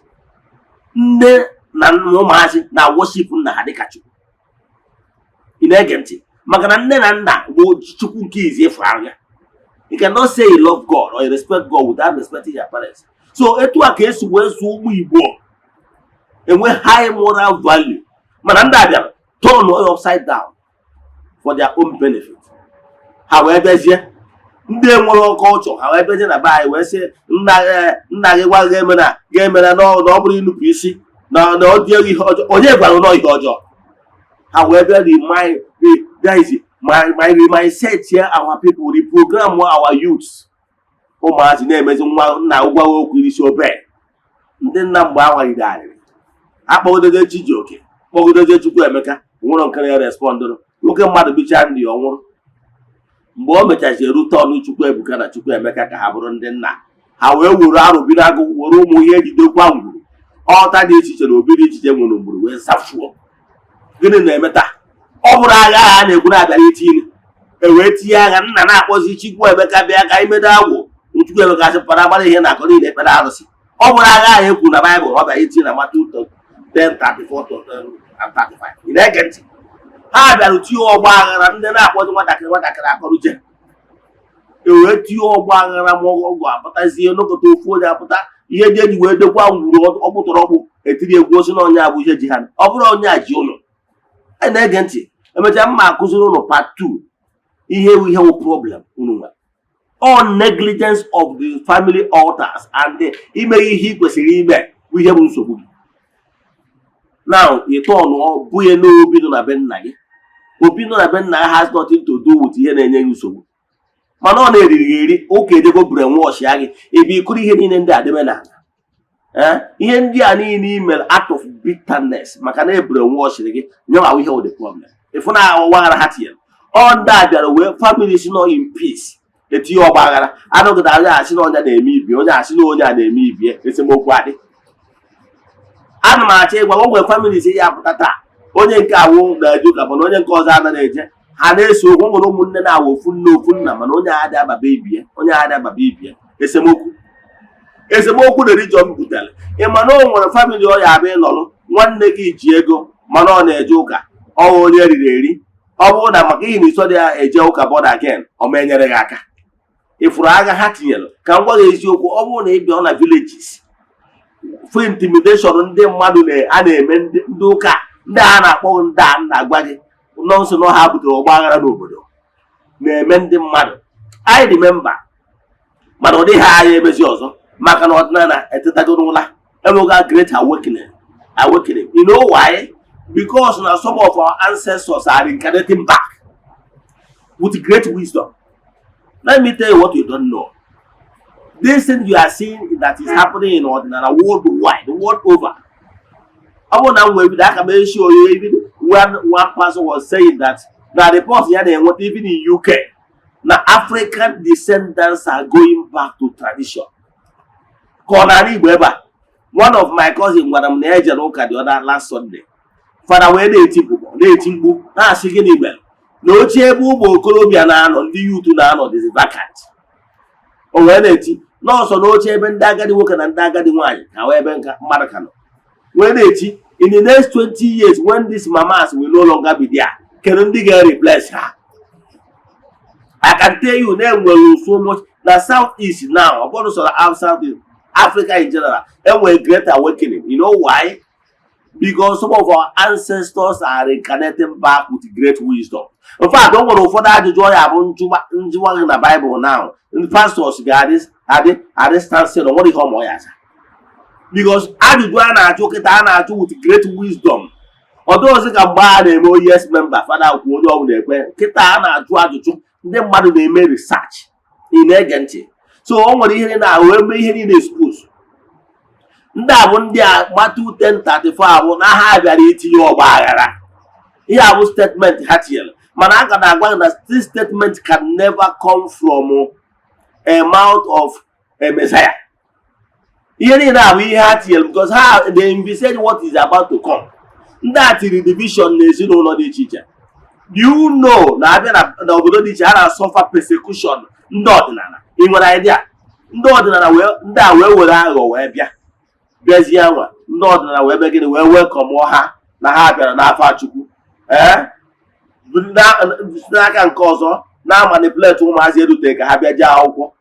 Speaker 2: Nne na nna ụmụazị na worship nna ha dịka Chukwu. Ị na-ege ntị? Maka na nne na nna bụ Chukwu nke izi ịfụ anya. You cannot say you love God or you respect God without respecting your parents. So etu a ka esi wee zụọ ụmụ Igbo, enwe high moral value. Mana ndị a bịara turn all upside down for their own benefit. Ha wee bịazie, ndị enwere culture, ha wee bịazie na be anyị wee sị nna gị gwa gị emena, gị emena, na ọ bụrụ inupụ isi na ọ dị ihe ọjọọ. Onye gwara nọ ihe ọjọọ? Ha wee bịa remind there is my mindset here, our people, reprogram our youths. Ụmụazị na-emezi nwa nna gwa okwu isi obe. Ndị nna mgbe anwalide arịrị akpọgodozie Chijioke, kpọgodozie Chukwuemeka, nwụrụ nke na-respondụrụ. Nwoke mmadụ bichaa ndị ọ nwụrụ. Mgbe o mechazie rute ọnụ Chukwuebuka na Chukwuemeka ka ha bụrụ ndị nna, ha wee were arụbiri agụ, were ụmụ ihe ejidekwa ngwuru ọta dị iche iche na obi dị iche iche nwere mgburu wee zafuo. Gịnị na-eme taa? Ọ bụrụ agha a na-ekwu na-abịara itinye, e wee tinye agha. Nna na-akpọzi Chukwuemeka, bịa ka anyị medo agwụ. Chukwuemeka sị para agbara ihe na-akọ niile ekpere arụsị. Ọ bụrụ agha ahụ ekwu na Baịbụl ọ bịara itinye na Matthew 10 34 to 35. Ị na-ege ntị? Ha bịara tinye ọgba aghara. Ndị na-akpọzi nwatakịrị nwatakịrị akọrụje, e wee tinye ọgba aghara. Ma ọgwụ apụtazie n'okọta, ofu onye apụta, ihe ndị eji wee dekwa ngwuru ọkpụtọrọ ọkpụ etiri egwu osi na onye abụ ihe ji ha. Ọ bụrụ onye a ji ụlọ. Anyị na-ege ntị? Emechaa mma akụziri ụnụ part 2. Ihe ewu ihe wụ problem unu nwere, all negligence of the family altars and the ime ihe ị kwesịrị ime bụ ihe bụ nsogbu gị. Now ịtọ ọnụọ bụnye n'obi nọ na be nna gị. Obi nọ na be nna gị has nothing to do with ihe na-enye gị nsogbu, mana ọ na-eriri gị eri ụka ejego brainwash ya gị ebe ịkụrụ ihe niile ndị a debe n'ala. Ee, ihe ndị a niile i mere out of bitterness, maka na e brainwashiri gị nyewa ihe wụ the problem. Ịfụ na ọgbaghara ha tinyere, ọ ndị a bịara wee family si nọ in peace, etinye ọgba aghara. Anọgide onye asị na onye na-eme ibie, onye asị na onye a na-eme ibie, esemokwu adị. Ana m achọ ịgwa o nwere family si ya apụta taa, onye nke awụ na-eje ụka, mana onye nke ọzọ anaghị eje. Ha na-eso okwu. Nwere ụmụnne na-awụ ofu nne ofu nna, mana onye adị ababa ibie, onye adị ababa ibie. Esemokwu, esemokwu na religion butere. Ị ma na o nwere family ọ ya abịa ịnọrọ, nwanne gị ji ego mana ọ na-eje ụka, ọ onye eriri eri. Ọ bụrụ na maka ihe na iso dị ya eje ụka born again, ọ ma enyere gị aka. Ịfụrụ agha ha tinyere? Ka m gwa gị eziokwu, ọ bụrụ na ị bịa na villages fụ intimidation ndị mmadụ a na-eme ndị ụka, ndị a na-akpọ ndị a na-agwa gị nọnsọ na ha butere ọgba aghara n'obodo na-eme ndị mmadụ. I remember, mana ọ dịghị anya emezi ọzọ, maka na ọdịnala etetago n'ụla, enwego great awakening, awakening. You know why? Because na some of our ancestors are reincarnating back with great wisdom. Let me tell you what you don't know. This thing you are seeing that is happening in ọdịnala worldwide, the world over, ọ bụrụ na m nwere video aka m eshi onye. Even when one person was saying that na report ya na-enweta, even in UK, na African descendants are going back to tradition. Ka ọ n'ala Igbo ebe a, one of my cousin gwara m na ya jere ụka the other last Sunday. Fada wee na-eti mkpu, na-eti mkpu, na-asị gịnị mere na oche ebe ụmụ okorobịa na-anọ, ndị youth na-anọ, dịzi vacant. O wee na-eti nọọsọ na oche ebe ndị agadi nwoke na ndị agadi nwaanyị ka wee ebe nka mmadụ ka nọ, wee na-eti, in the next 20 years, when these mamas will no longer be there, kedu ndị ga-replace ha? I can tell you na enwere so much na South East now. Ọ bụrụ sọrọ out South East, Africa in general enwere great awakening. You know why? Because some of our ancestors are reincarnating back with great wisdom. In fact, o nwere ụfọdụ ajụjụ ọ ya bụ njụwa gị na Bible now, ndị pastors ga-adị adị adị stand still, o nwere ihe ọma ọ ya aza, because ajụjụ a na-ajụ kịta, a na-ajụ with great wisdom. Ọ dịghịzị ka mgbe a na-eme "Yes member", fada kwu, onye ọbụla ekwe. Kịta a na-ajụ ajụjụ, ndị mmadụ na-eme research. Ị na-ege ntị? So o nwere ihe niile ahụ eme, ihe niile expose. Ndị a bụ ndị a Matthew 10:34 abụ na ha bịara itinye ọgba aghara. Ihe a bụ statement ha tinyere, mana a ka na-agwa gị na this statement can never come from a mouth of a Messiah. Ihe niile a bụ ihe ha tinyere because ha, they envisage what is about to come. Ndị a tiri division n'ezinụlọ dị iche iche. Do you know na abịa na obodo dị iche, ha na-suffer persecution? Ndị ọdịnala, ị nwere idea? Ndị ọdịnala wee, ndị a wee were aghụghọ wee bịa, bịazie nwa ndị ọdịnala wee bịa gịnị, wee welcome ha na ha bịara n'afọ Chukwu. Ee, n'aka nke ọzọ, na manipulate ụmụazị erute ka ha bịa jee akwụkwọ,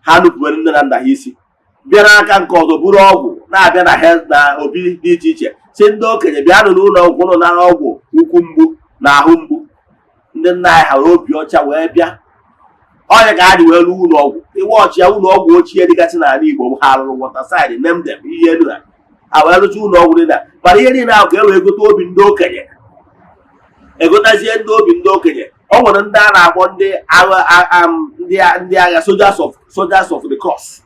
Speaker 2: ha nupụere nne na nna ha isi. Bịa n'aka nke ọzọ, buru ọgwụ na-abịa na health na obi dị iche iche, si ndị okenye bịanụ n'ụlọ ọgwụ, ụnụ nara ọgwụ ukwu mgbu na ahụ mgbu. Ndị nna anyị ha were obi ọcha wee bịa ọnya ka ha ji wee rụọ ụlọ ọgwụ. Iwe ọchị ya, ụlọ ọgwụ ochie dịgasị n'ala Igbo, ha rụrụ waterside, name them, ihe elu ha, ha wee rụcha ụlọ ọgwụ niile. Mana ihe niile ahụ ka e wee gote obi ndị okenye, egotazie ndị obi ndị okenye. O nwere ndị a na-akpọ ndị agha, ndị agha, soldiers of the cross,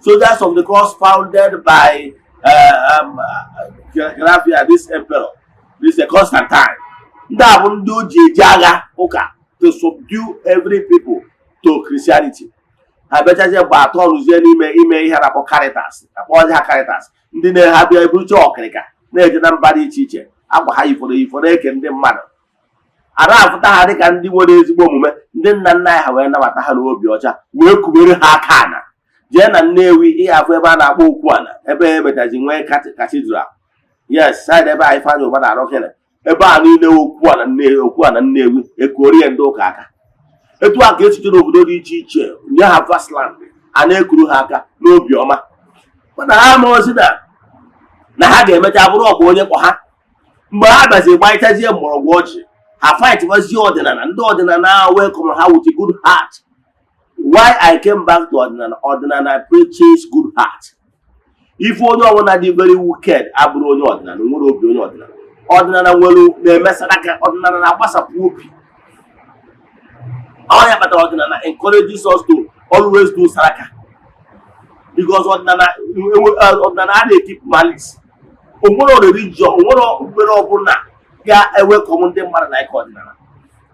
Speaker 2: Soldiers of the Cross, founded by Grafia, this emperor, this Constantine. Ndị a bụ ndị o ji eji agha ụka to subdue every people to Christianity. Ha bịachazie mgbe atọ rụzie n'ime ime ihe a na-akpọ Caritas, akpọzi ha Caritas. Ndị na-ha bịa eburucha ọkịrịka na-eje na mba dị iche iche, akwa ha yifọrọ eyifọ, na-eke ndị mmadụ. A na-afụta ha dịka ndị nwere ezigbo omume. Ndị nna nna anyị ha wee nabata ha n'obi ọcha, wee kubere ha aka ana. Jee na Nnewi, ihe afụ ebe a na-akpọ Okwu Ana, ebe e mechazi nwee cathedral. Yes, side ebe a Ifeanyị Ụba na-arụ kene, ebe a niile Okwu Ana Nnewi, Okwu Ana Nnewi, ekuorie ndị ụka aka. Etu a ka esite n'obodo dị iche iche nye ha vast land, a na-ekuru ha aka n'obi ọma. Mana ha amaozi na ha ga-emecha bụrụ ọgba onye kpọ ha. Mgbe ha bịazi gbaịchazie mgbọrọgwụ ọjị, ha fight gbazie ọdịnala. Ndị ọdịnala ahụ welcome ha with a good heart. Why I came back to ọdịnala? Ọdịnala preaches good heart. Ife onye ọbụla dị very wicked abụrụ onye ọdịnala nwere obi onye ọdịnala. Ọdịnala nwere na-emesara aka, ọdịnala na-agbasapụ obi. Ọ ya kpatara ọdịnala encourages us to always do saraka, because ọdịnala a na-ekeep malice. Onwere religion, onwere okpukpere ọbụla ga-ewekọm ndị mmadụ na ike ọdịnala.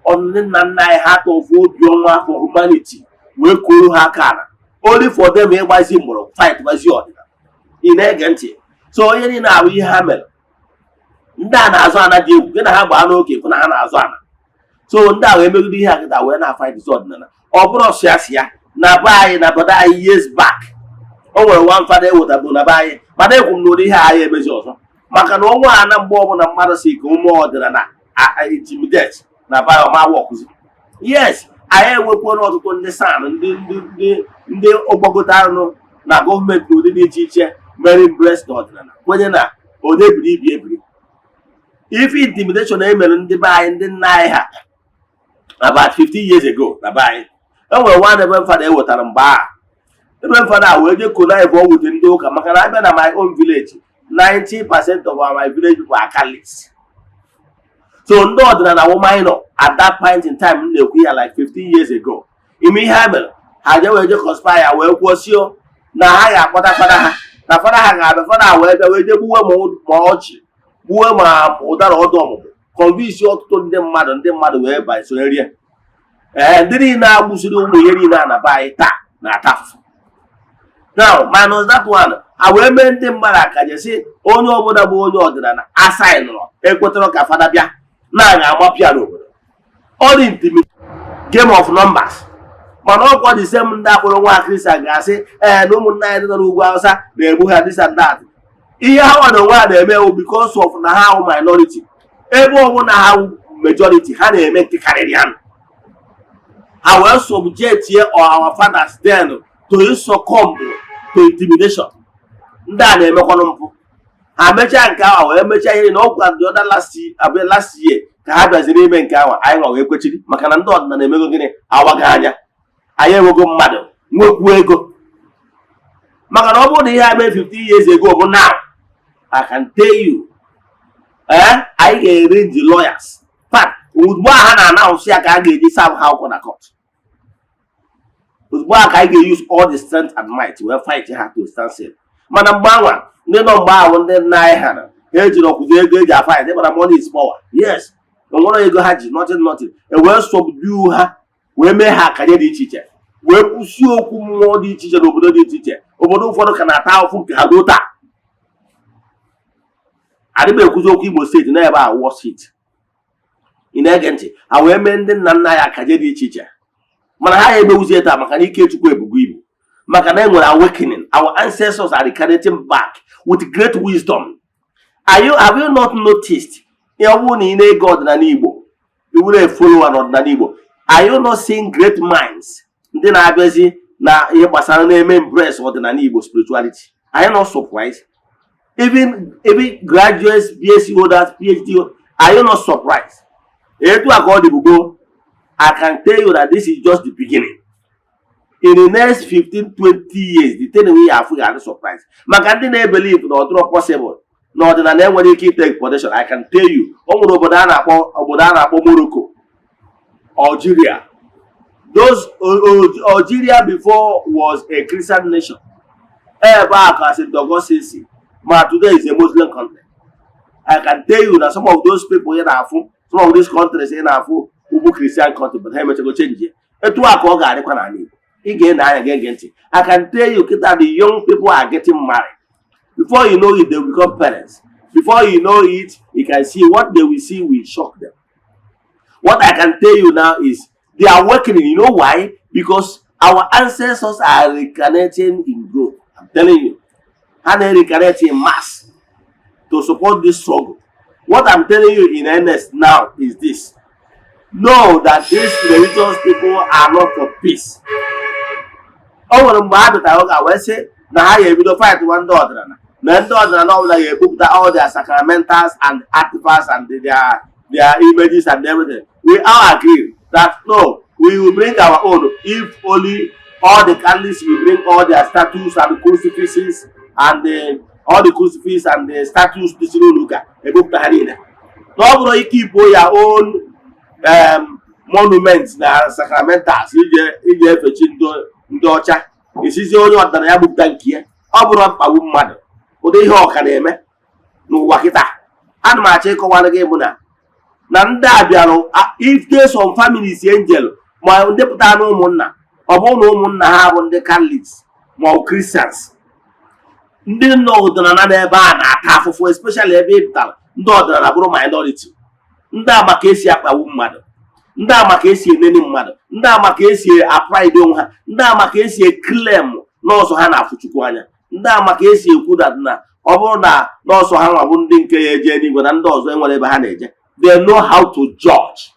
Speaker 2: Ọdịnala, nna nna anyị ha tọfu obi ọnwa for humanity, wee koro ha aka ala, only for them ịgbazi mgbọrọgwụ, fight gbazi ọdịnala. Ị na-ege ntị? So onye niile ahụ ihe ha mere, ndị a na-azụ ana dị egwu gị na ha gbaa n'oge fụ na ha na-azụ ana. So ndị ahụ emegide ihe a kịta wee na-fight ọdịnala. Ọ bụrụ ọsịasịa na be anyị, na obodo anyị, years back, o nwere one fada ewetabụ na be anyị. Mana ekwu m na ụdị ihe anyị emezi ọzọ, maka na ọnwa a na mgbe ọbụla mmadụ si ka ụmụ ọdịnala intimidate na be anyị, ọma wọkụzi. Yes, anyị enwekwuola ọtụtụ ndị SAN, ndị ọgbagote anụ na gọọmenti n'ụdị dị iche iche mere embrace na ọdịnala, kwenye na onye biri ibi ebiri. Ife intimidation e mere ndị be anyị, ndị nna anyị ha, about 15 years ago na be anyị, e nwere nwa ebe fada e wetara. Mgbe a ebe fada a wee jee connive wute ndị ụka, maka na abịa na my own village, 90% of our my village people are Catholics. So ndị ọdịnala wụ minor at that point in time m na-ekwu ya, like 15 years ago. Ime ihe ha mere, ha je wee je conspire, wee kwuo sio na ha ga-akpọta fada ha, na fada ha ga-abịa. Fada ha wee bịa, wee je gbuwe ma ọchị, gbuwe ma ụdara ọdụ ọmụmụ, convince ọtụtụ ndị mmadụ. Ndị mmadụ wee ba sonyere ya. Ee, ndị niile agbụsiri ụmụ ihe niile a na be anyị taa na-ata afụfụ now, minus that one. Ha wee mee ndị mmadụ akaje, sị onye ọbụla bụ onye ọdịnala asaịnụrụ ekwetara ka fada bịa na aga amapịa n'obodo. Ọ dị intimidate, game of numbers. Mana ọkwa the same ndị akpọrọ nwa Kristian ga-asị ee na ụmụnna anyị nọ n'ugwu Awụsa na-egbu ha, this and that. Ihe ha nwa na onwe ha na-eme wụ because of na ha wụ minority. Ebe ọbụla ha wụ majority, ha na-eme nke karịrị ya. Ha wee subject our fathers then to succumb to intimidation. Ndị a na-emekwanụ mpụ. Ha mechaa nke ahụ wee mechaa ihe na ọgwa the other last year, abịa last year ka ha bịaziri ime nke ahụ. Anyị nwa wee kwechiri maka na ndị ọdịnala emego gịnị? Awaghị anya. Anyị enwego mmadụ, nwekwuo ego, maka na ọ bụrụ na ihe a mee 15 years ago bụ now, I can tell you, anyị ga-eri the lawyers fact. Ozugbo a ha na-announce ya ka a ga-eji serve ha akwụkwọ na court. Ozugbo a ka anyị ga-use all the strength and might wee fight ha to stand still. Mana mgbe anwa ndị nọ mgbe ahụ, ndị nna anyị ha na ha ejiri ọkwụzi ego eji afight. Ịgbara money is power. Yes, o nwere ego ha ji, nothing, nothing. E wee subdue ha, wee mee ha akanye dị iche iche, wee kwụsị okwu mmụọ dị iche iche n'obodo dị iche iche. Obodo ụfọdụ ka na-ata ahụhụ nke ha ruo taa. Adị m ekwuzi okwu Imo Steeti n'ebe a worst hit. Ị na-ege ntị? Ha wee mee ndị nna nna ya akaje dị iche iche, mana ha ya emewuzie taa maka na ike Chukwu ebugo ibu, maka na e nwere awakening. Our ancestors are reincarnating back with great wisdom. Are you have you not noticed? Ọ bụrụ na ị na-ege ọdịnala Igbo, iwere a follower n'ọdịnala Igbo, are you not seeing great minds ndị na-abịazi na ihe gbasara na-eme embrace ọdịnala Igbo spirituality? Are you not surprised? Even graduates, BSc holders, PhD, are you not surprised? Etu a ka ọ dị gboo. I can tell you that this is just the beginning. In the next 15 20 years, the thing we afụ ga-adị surprise maka ndị na-ebelieve na ọ dịrọ possible na ọdịnala enwere ike itake possession. I can tell you, o nwere obodo a na-akpọ Morocco, Algeria. Those Algeria before was a Christian nation. Ebe a ka St. Augustine si, ma today is a Muslim country. I can tell you that some of those people ị na-afụ, some of these countries ị na-afụ ugwu Christian country, but ha emechago change ya. Etu a ka ọ ga-adịkwa n'ala Igbo. Ị ga-ene anya, ga-ege ntị. I can tell you kịta, the young people are getting married. Before you know it, they will become parents. Before you know it, you can see what they will see will shock them. What I can tell you now is they are awakening. You know why? Because our ancestors are reincarnating in growth. I'm telling you, ha na-reincarnate in mass to support this struggle. What I'm telling you in earnest now is this: know that these religious people are not for peace. O nwere mgbe ha pụtara ụka wee sị na ha ga-ebido fight nwa ndị ọdịnala, na ndị ọdịnala ọbụla ga-ebupụta all their sacramentals and artifacts and their images and everything. We all agree that no, we will bring our own if only all the Catholics will bring all their statues and crucifixes and all the crucifix and the statues dị n'ụlọ ụka, ebupụta ha niile, na ọ bụrụ ike ipo ya own monuments na sacramentals ije efechi ndị ọcha, esizi onye ọdịnala ya bupụta nke ya. Ọ bụrụ mkpagbu mmadụ, ụdị ihe ọka na-eme n'ụwa kịta. Ana m achọ ịkọwara gị bụ na ndị a bịara if there some families angel ma ndị pụtara na ụmụnna, ọ bụrụ na ụmụnna ha bụ ndị Catholics ma ọ bụ Christians, ndị nọ ọdịnala n'ebe a na-ata afụfụ, especially ebe ị pụtara ndị ọdịnala bụrụ minority. Ndị a maka esi akpagbu mmadụ, ndị a maka esi eneni mmadụ, ndị a maka esi apride onwe ha, ndị a maka esi eclaim nọọsụ ha na-afụ Chukwu anya, ndị a maka esi ekwu that na ọ bụrụ na nọọsụ ha nwa bụ ndị nke ya eje n'igwe, na ndị ọzọ enwere ebe ha na-eje. They know how to judge.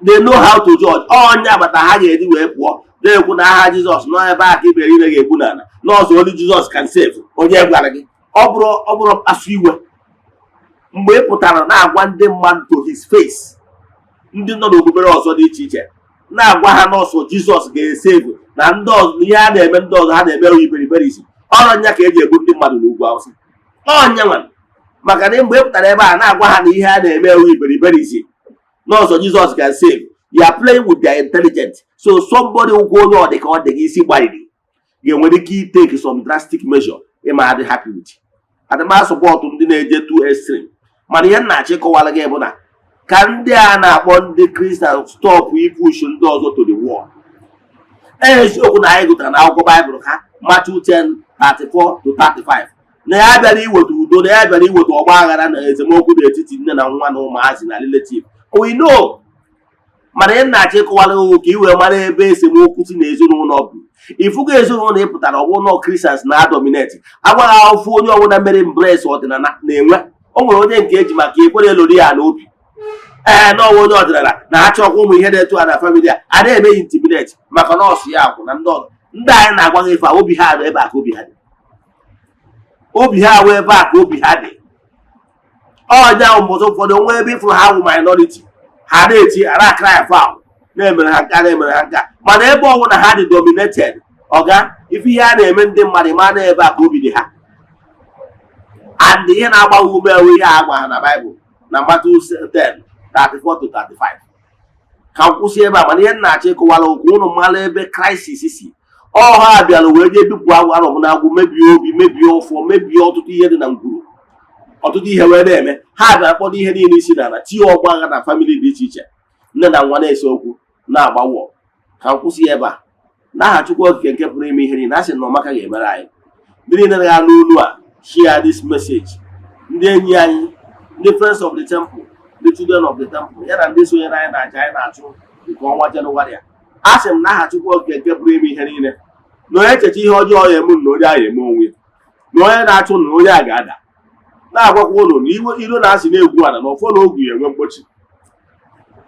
Speaker 2: They know how to judge. Onye agbata ha ga-eji wee pụọ na-ekwu na aha Jizọs nọ ebe a ka ibere ire ga-ekwu n'ala nọọsụ, only Jesus can save. Onye gwara gị? Ọ bụrụ mkpasu iwe mgbe ị pụtara na-agwa ndị mmadụ to his face, ndị nọ n'okpukpere ọzọ dị iche iche, na-agwa ha nọọsụ Jizọs ga-esave, na ndị ọzọ ihe a na-eme, ndị ọzọ ha na-eme iberibere isi ọrụ nya ka eji egbu ndị mmadụ n'ugwu Awụsa. Ọnya nwa maka na mgbe ị pụtara ebe a na-agwa ha na ihe a na-eme ewu iberibere isi, nọọsụ Jizọs can save, you are playing with their intelligence. So somebody ụgwọ onye ọ dị ka ọ dị gị isi gbariri ga-enwere ike itake some drastic measure ịma adị happy with. Adịma support ndị na-eje too extreme, mana ihe m na-achọ ịkọwara gị bụ na ka ndị a na-akpọ ndị Kristian stop ipush ndị ọzọ to the wall. Eziokwu na anyị gụtara na akwụkwọ Baịbụl ha, Matthew 10 34 to 35, na ya bịara iweta udo, na ya bịara iweta ọgba aghara na esemokwu n'etiti nne na nwa na ụmụazị na relative, we know. Mana ihe m na-achọ ịkọwara gị ka ị wee mara ebe esemokwu si n'ezinụlọ bụ ifugo ezinụlọ ị pụtara, ọ bụrụ na Christians na-adominate, agwaghị ahụfụ onye ọbụla mere embrace ọdịnala na-enwe. O nwere onye nke eji maka ekwere elori ya n'obi, ee, na ọnwa onye ọdịnala na ha chọkwa ụmụ ihe na-etu a na family a a na-eme ya intimidate maka nọọsụ ya akwụ na ndị ọzọ. Ndị anyị na-agwa gị ife a, obi ha nọ ebe a ka obi ha dị. Obi ha wee ebe a ka obi ha dị. Ọnya mbọsị ụfọdụ onwe ebe ịfụrụ ha wụ minority, ha na-eti ara cry foul, na-emere ha nka, na-emere ha nka. Mana ebe ọbụla ha dị dominated, ọga ife ihe a na-eme ndị mmadụ, ma na ebe a ka obi dị ha. And ihe na-agba ha ume ewe ihe a gwa ha na Baịbụl na Matthew 10 34 to 35. Ka m kwụsị ebe a, mana ihe m na-achọ ịkọwara okwu ụnụ mara ebe crisis si. Ọha bịara wee jee bipụ agwụ arọbụ na agwụ, mebie obi, mebie ụfọ, mebie ọtụtụ ihe dị na ngwuru, ọtụtụ ihe wee na-eme. Ha bịara kpọrọ ihe niile isi n'ala, tinye ọgba agha na family dị iche iche, nne na nwa na-ese okwu, na-agbawọ. Ka m kwụsị ebe a. N'aha Chukwu Okike nke pụrụ ime ihe niile, a sị na ọmaka ga-emere anyị. Ndị niile na-anụ olu a, share this message. Ndị enyi anyị, ndị friends of the temple, ndị children of the temple, ya na ndị sonyere anyị na aja anyị na-achụ nke ọnwa Jenụwarị a, a sị m n'aha Chukwu Okike nke pụrụ ime ihe niile, na onye echeche ihe ọjọọ ya eme, na onye ahụ eme onwe ya, na onye na-achụ na onye a ga-ada. Na-agwakwa ụnụ na iwe iro na-asị na-egwu ala na ọfọ na ogwu ya enwe mkpochi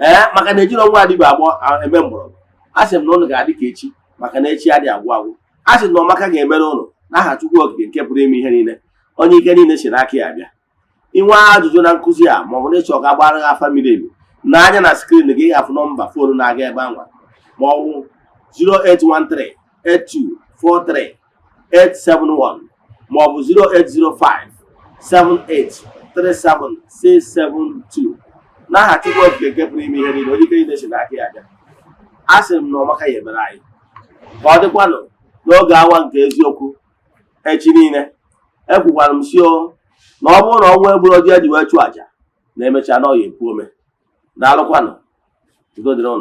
Speaker 2: ee, maka na ejiri ọnwa adịbụ agbọ eme mgbọrọgwụ. A sị m na ụnụ ga-adị ka echi, maka na echi adịghị agwụ agwụ. A sị na ọmaka ga-emere ụnụ n'aha Chukwu Okike nke pụrụ ime ihe niile, onye ike niile si n'aka ya bịa. Inwe ajụjụ na nkụzi a, maọbụ na ịchọ ka gbara gị afa miri emi, n'anya na screen gị ga-afụ nọmba phone na-aga ebe anwa, ma ọ bụ 0813 8243 871, ma ọ bụ 0805 78 37 672. N'aha Chukwu Okike nke pụrụ ime ihe niile, onye ike niile si n'aka ya bịa, a sị m na ọmaka ya emere anyị. Ka ọ dịkwanụ n'oge awa nke eziokwu echi niile. Ekwukwara m si o na ọ bụrụ na ọnwa egburu ọjị eji wee chụọ àjà na emechaa na ọ ya ekwu ome. Daalụkwanụ, udo dịrị ụnụ.